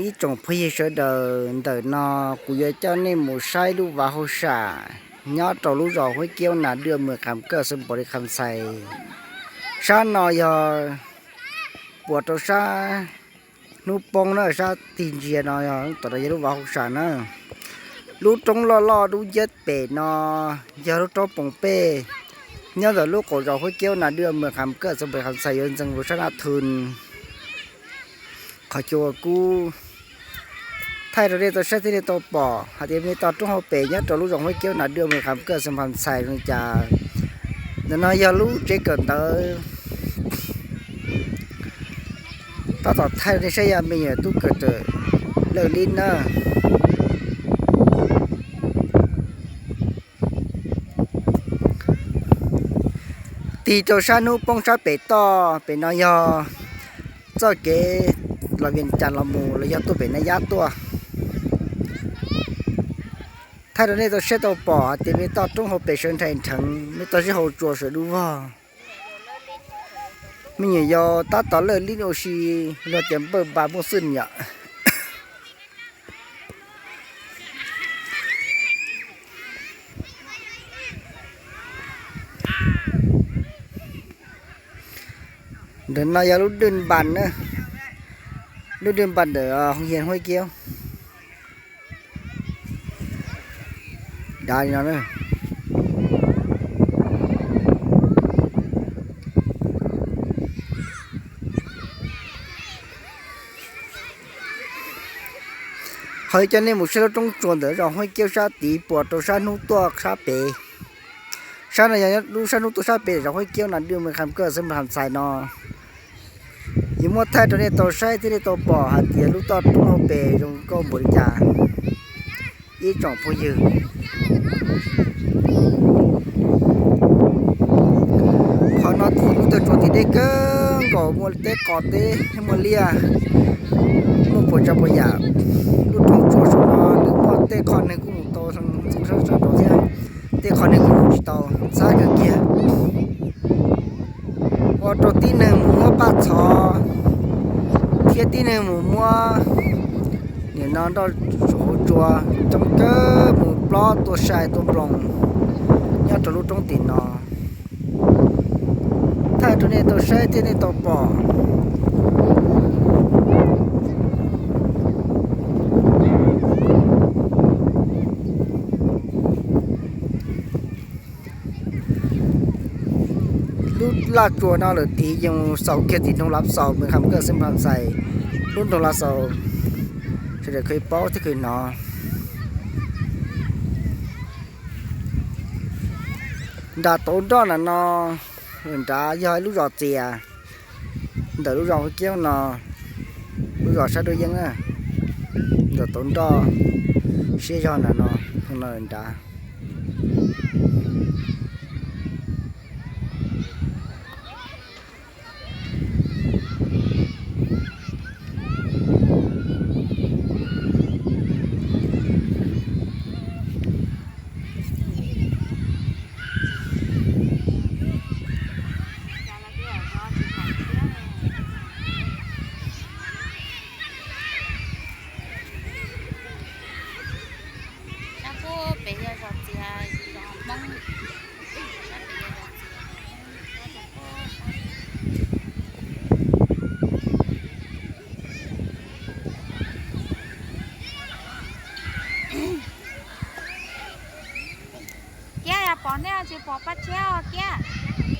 Ib tsoom phooj ywg sawv daws, ntawm no kuv yuav coj nej mus saib lub vaj hauj sam nyob rau lub zos Huab Kiaub Nas Dwj, mws Kham Kaj, xeev Npaus Lis Kham Xais. Sab no yog puas rau sab hnub poob na, sab tig ntsia no yog tom no yog lub vaj hauj sam na. Lub roob loj loj dub nciab pem no yog lub roob Poos Pej, nyob ntawm lub qaum zos Huab Kiaub Nas Dwj, mws Kham Kaj, xeev Npaus Lis Kham Xais, yuav ntxeev rau sab Naj Thun. Qhov chaw uas kuv thaij rau nej tau saib thiab nej tau pom hais tias me toj roob hauv pes nyob rau lub zos Huab Kiaub Nas Dwj, mws Kham Kaj, xeev Npaus Lis Kham Xais zoo li cas. Ntawm no yog lub tsev kawm ntawv. Tab tom thaij rau nej saib yog me nyuam tub kawm ntawv Laj Lib na. Tig rau sab hnub poob sab pem toj, pem no yog txoj kev los Vias Cas los mus los yog tuaj pem Naj Yab tuaj. Thaij rau nej tau saib tau pom hais tias me toj roob hauv pes sawv nrhais nrheev, me toj sib hau tsua sawv dub vog. Me nyuam yaus tab tom Laj Lib ua si, luag tias npawj npas muaj xwb yom. Ntawm no yog lub dwj npas na, lub dwj npas ntawm hoo yia Huab Kiaub. Dav li no na. Qhov coj nej mus saib lub roob tsua ntawm zos Huab Kiaub sab tid puas rau sab hnub tuaj sab pem. Sab no yog lub sab hnub tuaj sab pem zos Huab Kiaub Nas Dwj, mws Kham Kaj, xeev Npaus Lis Kham Xais no. Yuav muab thaij rau nej tau saib thiab nej tau pom hais tias lub toj roob hauv pes zoo nkauj npaum li cas. Ib tsoom phooj ywg, qhov no tim lub toj tsua tim deb kawg nkaus, muaj teb qos teb muaj liaj, muaj puas tsav puas yam. Lub roob tsua saum no nws muaj tej qho neeg kuj mus tau ntxeev sab sawv daws thiab, tej qho neeg kuj mus tsis tau, ntxhab kawg kiag. Ua rau tib neeg mus muab paj txhov, thiab tib neeg mus muab nim no nroj saum hauv tsua coob kawg mus plob tua sai tua nploos nyob rau lub roob tim no. Thaij rau nej tau saib thiab nej tau pom. Lub laj tsua no lawm tid yeej xaus kiag tim nroog Lav Xaus, mws Kham Kaj, xeev Npaus Lis Kham Xais. Lub nroog Lav Xaus, sawv daws kheev paub thiab kheev hnov. Nram tauv nroj ntawm no, nram yog ib lub zos txias ntawm lub zos Huab Kiaub no, lub zos sab nruab yeeb na, nram tauv nroj siab zog ntawm no, no nrad. Sab pem yog zos txias, zos Hmoob. Sab pem yog zos txias, zos Hmoob. Kiab, yog pom nej tsis pom Paj Tshiab os Kiab.